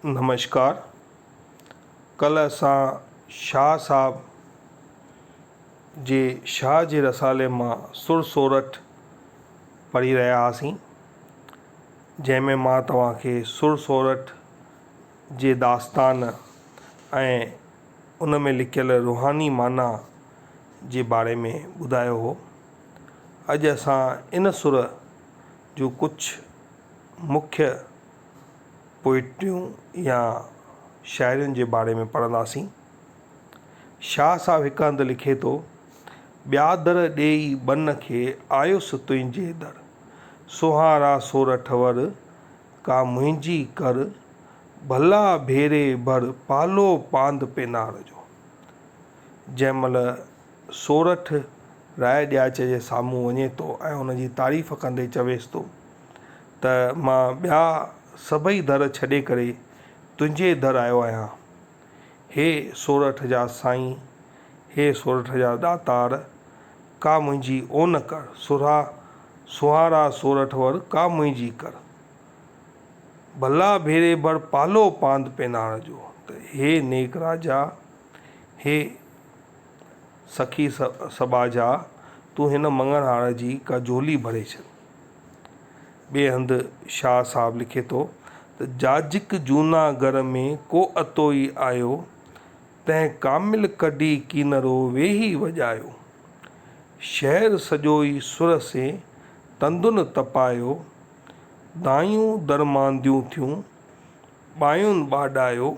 نمشڪار ڪلهه اسان شاهه صاحب جي شاهه جي رسالي مان سر سورٺ پڙهي رهيا هئاسين جنهن ۾ مان توهان کي سر سورٺ جي داستان ۽ ان ۾ لکيل روحاني معنيٰ جي باري ۾ ٻڌايو هو. اڄ اسان ان سر جون ڪجهه مکيه پوئٽريون يا شاعرين جي باري ۾ پڙهنداسين. شاهه صاحب هڪ هنڌ لکي ٿو، ٻيا در ڏيئي ٻن کي آيس تنهنجي در، سونهارا سورٺ ور، ڪا منهنجي ڪر، ڀلا ڀيري ڀر پالو پاند پينار جو. جنهن مهل سورٺ راء ڏياچ جي سامهون وڃي ٿو ۽ ان جي تعريف ڪندي چويس ٿو ته مان ٻيا سڀئي در ڇڏي ڪري تنهنجي در آيو آهيان. هي سورٺ جا سائين، هي سورٺ جا ڏاتار، ڪا منهنجي اون ڪر، سرها سونهارا سورٺ ور، ڪا منهنجي ڪر. ڀلا ڀيري ڀر پالو پاند پينار جو، ته هي نيڪ راجا، هي سخي سٻاجها، تون هن مڱڻهار جي ڪا جهولي ڀري ڇڏ. ٻئي هنڌ شاهه صاحب لکي ٿو ته جاجڪ جونا گهر ۾ ڪو اتوئي آيو، تنهن ڪامل ڪڍي ڪينرو ويهي وڄايو. شهر سڄو ئي سر سين تندن تپايو، دايون درمانديون ٿيون، ٻاين ٻاڏايو،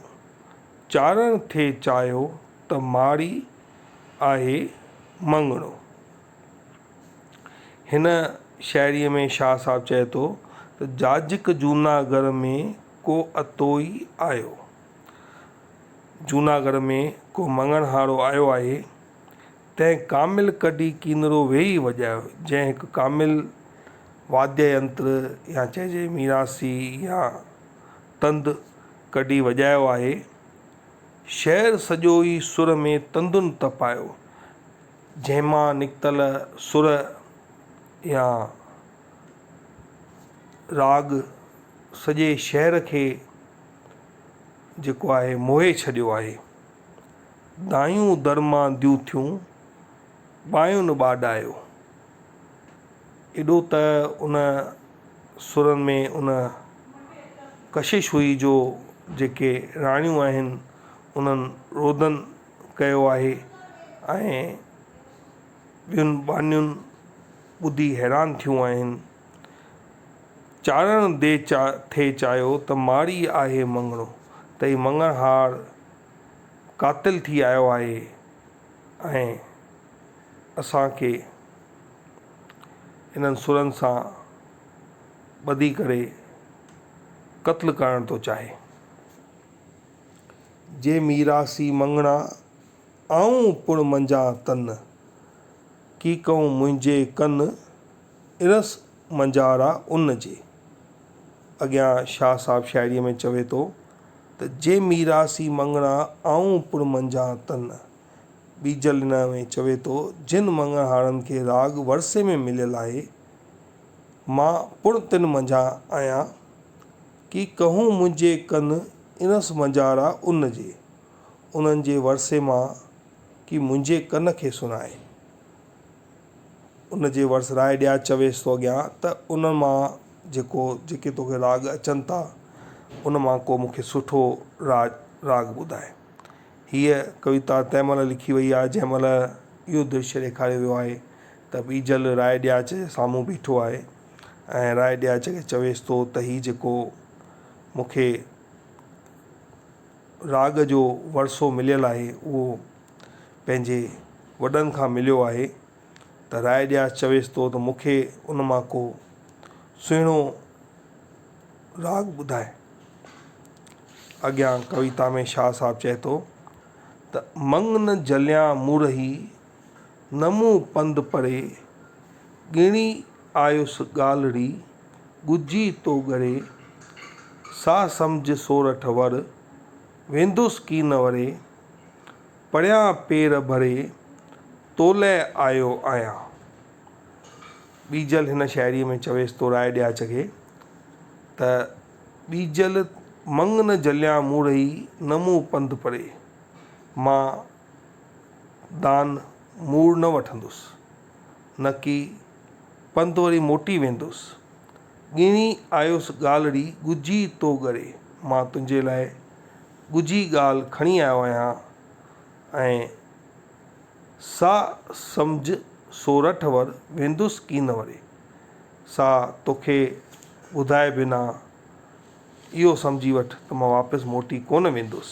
چارڻ ٿئي چاهيو ته ماڙي آهي مڱڻو. هن شاعريء ۾ شاهه صاحب چئي ٿو ته جاجڪ جوناڳڙهه ۾ ڪو اتوئي آيو. جوناڳڙهه ۾ ڪو مڱڻهارو آيو آهي، تنهن ڪامل ڪڍي ڪينرو ويهي وڄايو، جنهن هڪ ڪامل واديه ينتر يا چئجي ميراثي يا تند ڪڍي وڄايو آهي. شهر سڄو ئي سر ۾ تندن تپايو. جنهن مان نڪتل سر يا راڳ سڄي شهر کي جيڪو آهي موهي ڇڏيو آهي. دايون درمانديون ٿيون، ٻاين ٻاڏايو. ايڏو ته ان سرن ۾ ان ڪشش هئي جو جيڪي راڻيون آهن انهن رودن ڪيو آهي ۽ ٻين ٻانهين ٻڌي حيران ٿيون آهن. چارڻ the ٿي چاهيو ته ماري آهي مڱڻو ته هي مڱڻهار قاتل ٿي آيو آهي ۽ اسان کي انهن سرن سان ٻڌي ڪري قتل ڪرڻ ٿو چاهي. جي ميراثي مڱڻا، آئون پڻ منجهان تن، ڪي ڪئون منهنجي ڪن، ارس منجهارا ان جي. اڳيان شاهه صاحب شاعريء ۾ چوي ٿو ته جي ميراثي مڱڻا، آئون پڻ منجهان تن. ٻيجل ان ۾ چوي ٿو، جن مڱڻهارن کي راڳ ورثي ۾ مليل آهي، مان پڻ تن منجهان آهيان. ڪي ڪهون منهنجي ڪن، انس منجهارا ان جي. انهن جي ورثي مان ڪي منهنجي ڪن کي سڻائي. ان جي ورث راء ڏياچ چويس ٿو اڳيان ته ان مان جيڪو جيڪي توکي راڳ اچن ٿا ان مان ڪو مون کي سٺو راڳ راڳ ٻڌاء. هيء ڪويتا تنهن مهل لکي وئي آهي جنهن مهل اهو درشيه ڏيکاريو ويو آهي ته ٻيجل راء ڏياچ جي سامهون بيٺو آهي ۽ راء ڏياچ کي چويس ٿو ته هي جيڪو مون کي راڳ جو ورثو مليل آهي اهو پنهنجي وڏن کان مليو آهي ته راء ڏياچ چويس ٿو ته مون کي ان مان ڪو سهڻو راڳ ٻڌاء. اڳيان ڪويتا ۾ شاهه صاحب چئي ٿو ته مڱ نه جليان مورهي، نه مون پنڌ پري، ڳڻي آيس ڳالهڙي، ڳجهي تو ڳري، سا سمجهه سورٺ ور، ويندس ڪين وري، پريان پير ڀري، تولئه آيو آهيان. ٻيجل هن شاعريء ۾ چويس ٿو راء ڏياچ کي ته ٻيجل مڱ نه جهليان مورهئي، نه مون پنڌ پري. مان دان مور نه وٺندس، نڪي پنڌ وري موٽي ويندس. ڳڻي آيس ڳالهڙي، ڳجهي تو ڳري. مان تنهنجي لاء ڳجهي ڳالهه کڻي آيو آهيان ۽ سا سمجهه سورٺ ور، ويندس ڪين وري. سا توکي ٻڌائي بنا اهو سمجهي وٺ ته مان واپس موٽي ڪونه ويندس.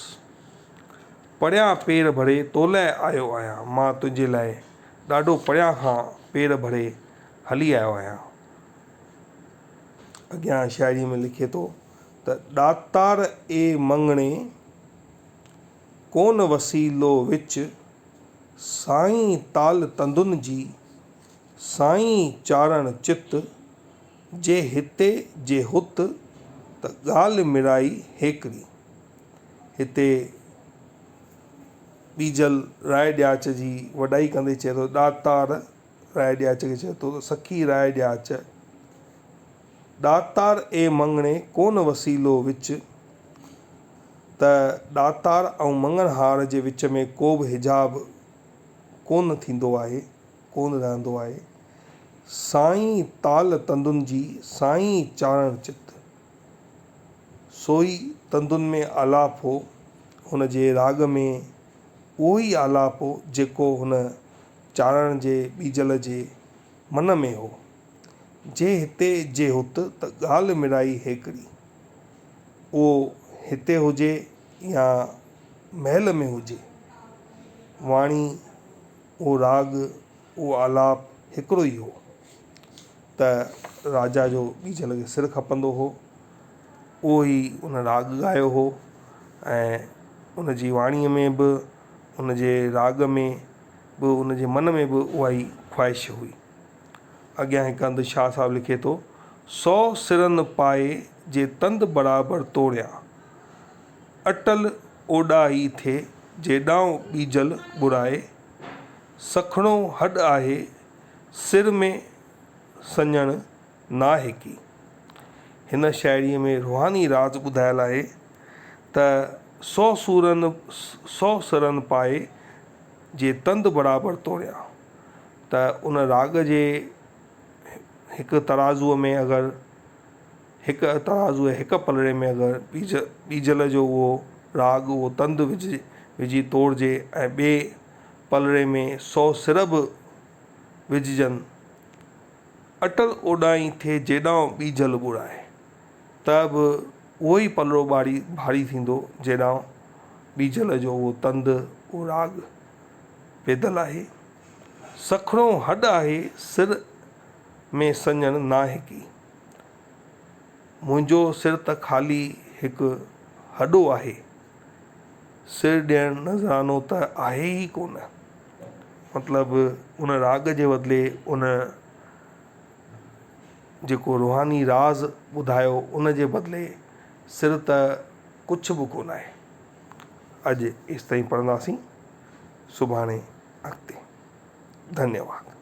پريان پير ڀري تولئه آيو آهيان. مان تنهنجي لاء ڏاڍو پريان کان پير ڀري هلي آيو آهيان. اڳيان شاعريء ۾ لکي ٿو ته ڏاتار اي مڱڻي، ڪونه وسيلو وچ، سائين تال تندن جي، سائين چارڻ چت، جي هتي جي هت، ته ڳالهه مڙائي هيڪڙي. هتي ٻيجل راء ڏياچ جي وڏائي ڪندي چئي ٿو، ڏاتار راء ڏياچ کي چئي ٿو ته سخي راء ڏياچ، ڏاتار اي مڱڻي ڪونه وسيلو وچ، ته ڏاتار ۽ مڱڻهار جي وچ ۾ ڪو به حجاب ڪونه ٿيندو آهي، ڪونه رهندو آهي. سائين تال تندن جي، سائين چارڻ چت. سوئي تندن ۾ آلاپ هو. هن جي راڳ ۾ اهو ئي آلاپ هو، جيڪو هن چارڻ جي ٻيجل جي من ۾ هو. جي هتي جي هت، ته ڳالهه مڙائي هيڪڙي. اهو هتي هجي يا محل ۾ هجي، واڻي، اهو راڳ، اهو آلاپ هڪڙو ئي هو ته راجا جو ٻيجل کي سر کپندو هو، اهو ئي ان راڳ ڳايو هو ۽ ان جي واڻيء ۾ به ان جي راڳ ۾ به ان جي من ۾ به اها ئي خواهش هئي. اڳيان هڪ هنڌ شاهه صاحب لکي ٿو، سو سرن پائي جي تند برابر توڙيان، اٽل اوڏا ئي ٿئي جيڏانهن ٻيجل ٻرائي، سکڻو هڏ آهي سر ۾ سڃڻ ناهي ڪي. هن شاعريء ۾ روحاني راز ٻڌايل آهي ته سو سورن سو سرن پائي جي تند برابر توڙيان ته ان راڳ جي هڪ ترازوء ۾ اگر هڪ ترازوء جي هڪ پلڙي ۾ اگر ٻيجل جو اهو راڳ اهو تند وجهي وجهي توڙجي ۽ ٻئي پلڙي ۾ سو سر به وجهجن، اٽل اوڏانهن ٿئي جيڏانهن ٻيجل ٻوڙائي، ته به اهو ئي پلڙو ٻاڙي ڀاري ٿيندو جيڏانهن ٻيجل جو اهو تند اهو راڳ پيدل آهي. سکڻو هڏ آهي سر ۾ سڃڻ ناهي ڪي. منهنجو سر ته خالي هڪ هڏو آهي. سر ڏيڻ نذرانو ته آهي ئي ڪونه. مطلب ان راڳ جي بدلي ان جيڪو روحاني راز ٻڌايو ان جي بدلي سر ته ڪجهه به ڪونه آهي. اڄ ايستائين پڙهنداسين سڀاڻي اڳتي. ڌنيواد.